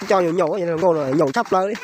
Coj nyaum nyaum, nkauj no nyaum tshaj plaws li.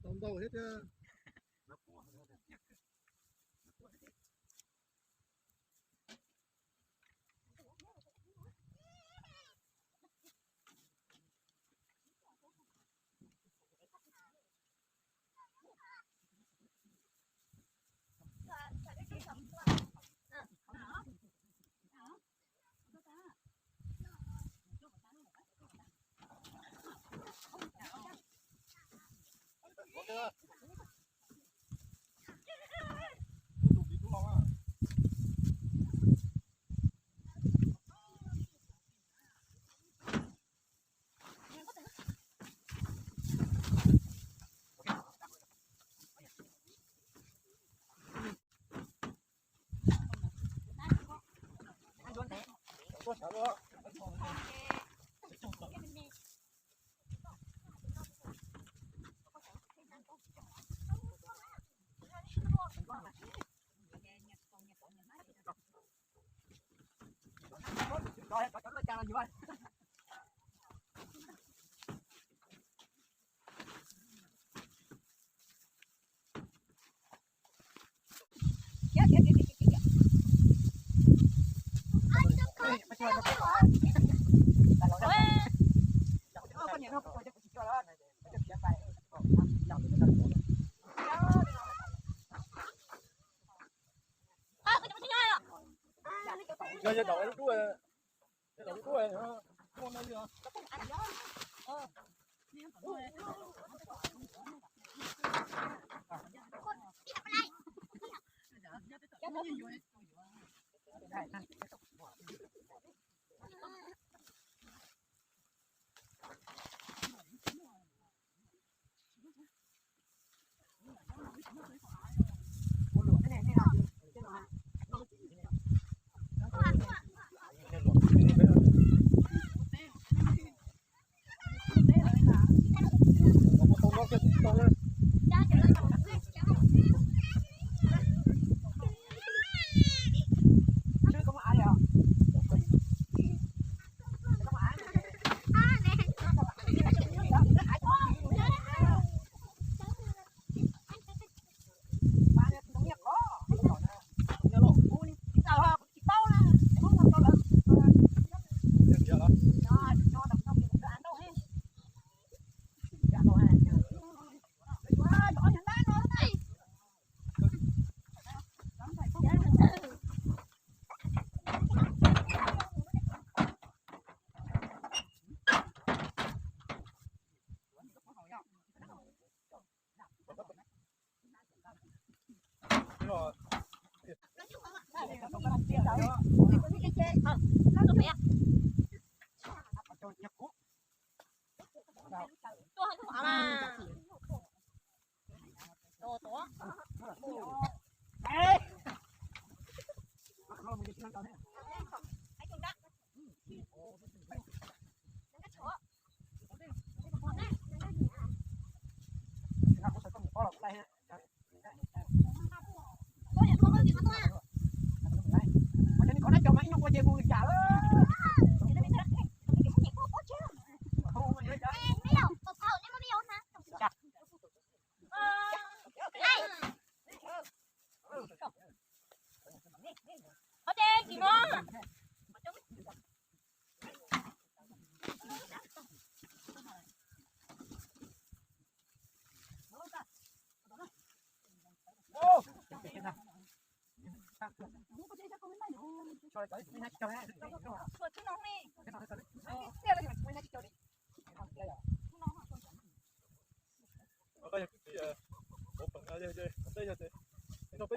Tau ntau thiab tiag. Peb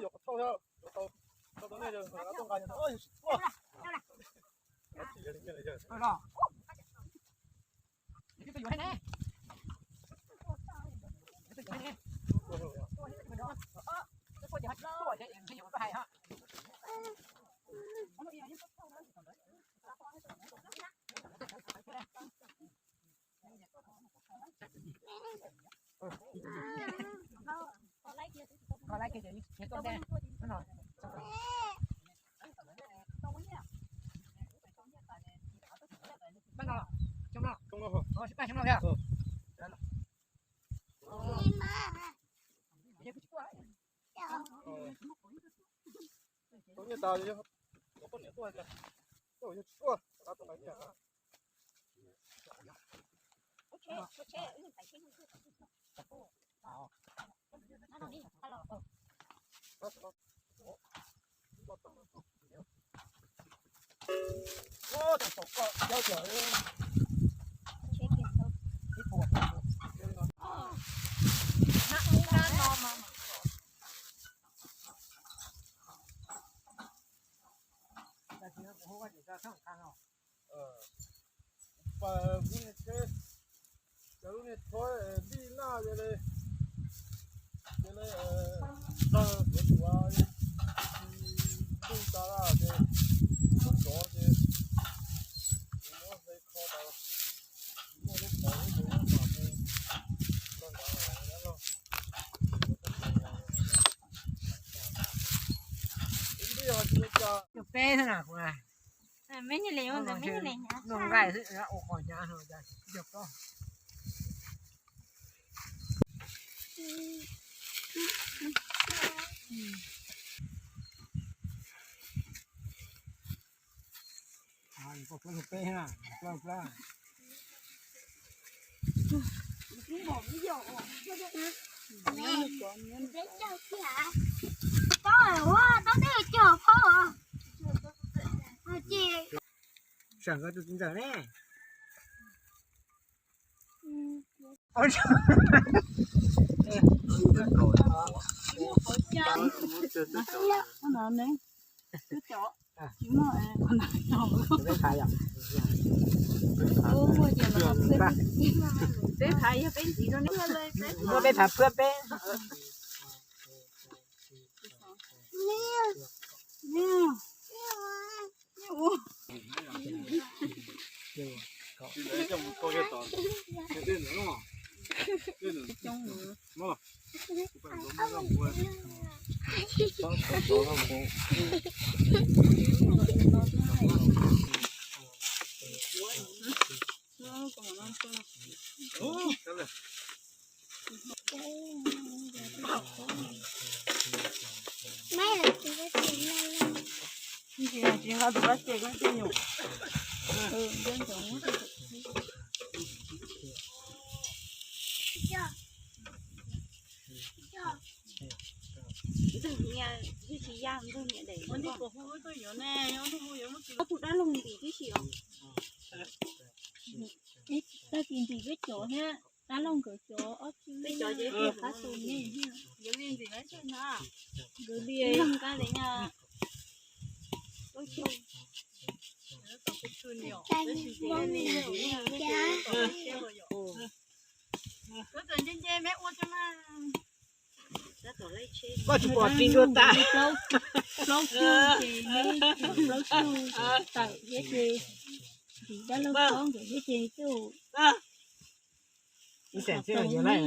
yuav qhov thauj, yuav tau, tau nej, tau nqa, Pas lub niag tsheb, cov lub niag tsheb lij laj ces li, ces li tawg tuav tuav, tsis ntuj tas lawm ces, tov ces Mej nqaij ua qhov hnyav no. Seem nkawd tus txiv ntxawm ne. Peb phav yog peb ntxiv rau ne. Muab peb phav phwb peb. Ntxawg niam, twb tsis yaj ntxawg niam daim no. Tus dab laug ntim tib si os. Tag kis ntim peb cov thiab dab laug nkawd cov ob txhiab, peb cov ces qab tus ne thiab. Nkawd li nkab li nyaj. Koj tsis pom tsis dua tas. Plaub xyoo ces neb plaub xyoo tawm thiab ces ntim dab laug plaub nkawd thiab ces twb ib xeem txhiab los yog lawm.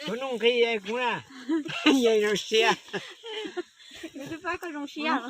Kuv nuj nqi kuv na, yog zoo siab. Nws twb pab koj zoo siab.